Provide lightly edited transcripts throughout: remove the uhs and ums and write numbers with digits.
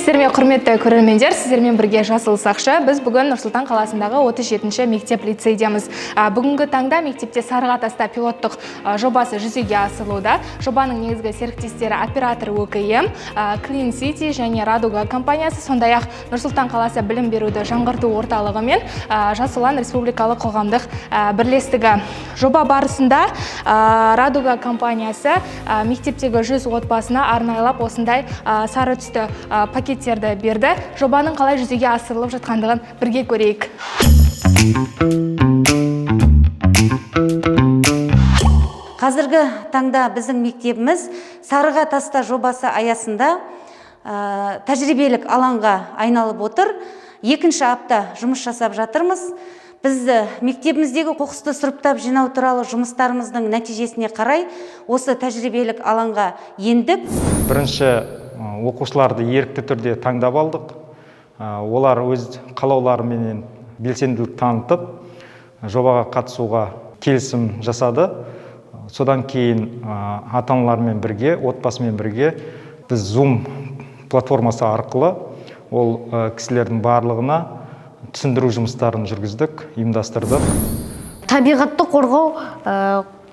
Сәлеметсіздер ме, құрметті көрермендер! Сіздермен бірге Жасыл сақшы. Біз бүгін Нұр-Сұлтан қаласындағы 37-ші мектеп лицейдеміз. Бүгінгі таңда мектепте Сарыға таста пилоттық жобасы жүзеге асырылуда. Жобаның негізгі серіктестері оператор ӨКМ, Clean City және Радуга компаниясы, сондай-ақ Нұр-Сұлтан қаласы білім беруді жаңғырту орталығы мен Жас ұлан республикалық қоғамдық бірлестігі. Жоба барысында Радуга компаниясы мектептегі 100 отбасына арнайлап осындай сары түсті пакеттерді берді. Жобаның қалай жүзеге асырылып жатқандығын бірге көрейік. Қазіргі таңда біздің мектебіміз Сарыға таста жобасы аясында тәжірибелік алаңға айналып отыр. Екінші апта жұмыс жасап жатырмыз. Біз мектебіміздегі қоқысты сұрыптап жинау туралы жұмыстарымыздың нәтижесіне қарай осы тәжірибелік алаңға ендік. Бірінші оқушыларды ерікті түрде таңдап алдық. Олар өз қалауларыменен белсенділік танытып, жобаға қатысуға келісім жасады. Содан кейін ата-аналармен бірге, отбасымен бірге біз Zoom платформасы арқылы ол кісілердің барлығына түсіндіру жұмыстарын жүргіздік, ұйымдастырдық. Табиғатты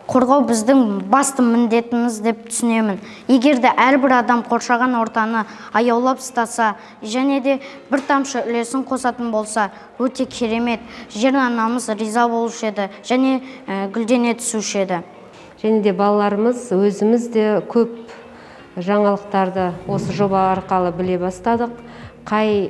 қорғау біздің басты міндетіміз деп түсінемін. Егер де әрбір адам қоршаған ортаны аяулап ұстаса және де бір тамшы үлесін қосатын болса, өте керемет. Жер анамыз риза болушы еді және гүлдене түсуші еді. Және де балаларымыз, өзіміз де көп жаңалықтарды осы жоба арқылы біле бастадық. Қай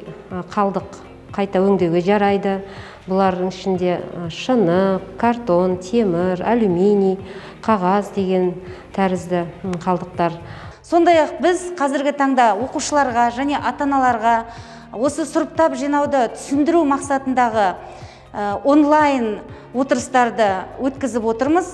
қалдық қайта өңдеуге жарайды. Бұлардың ішінде шыны, картон, темір, алюминий, қағаз деген тәрізді қалдықтар. Сондай-ақ біз қазіргі таңда оқушыларға және ата-аналарға осы сұрыптап жинауды түсіндіру мақсатындағы онлайн отырыстарды өткізіп отырмыз.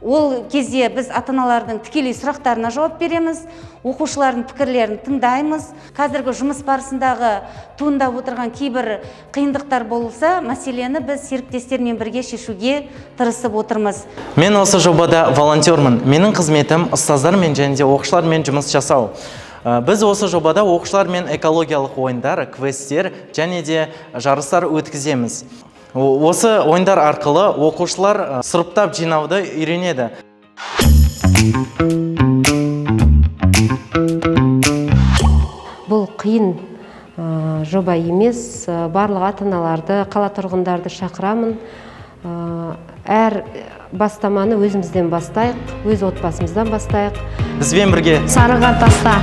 Ол кезде біз ата-аналардың тікелей сұрақтарына жауап береміз, оқушылардың пікірлерін тыңдаймыз. Қазіргі жұмыс барысындағы туындап отырған кейбір қиындықтар болса, мәселені біз серіктестермен бірге шешуге тырысып отырмыз. Мен осы жобада волонтермін. Менің қызметім ұстаздармен және де оқушылармен жұмыс жасау. Біз осы жобада оқушылармен экологиялық ойындар, квесттер және де жарыстар өткіземіз. Осы ойындар арқылы оқушылар сұрыптап жинауды үйренеді. Бұл қиын жоба емес. Барлық ата-аналарды, қала тұрғындарды шақырамын. Әр бастаманы өзімізден бастайық, өз отбасымыздан бастайық. Бізбен бірге Сарыға таста.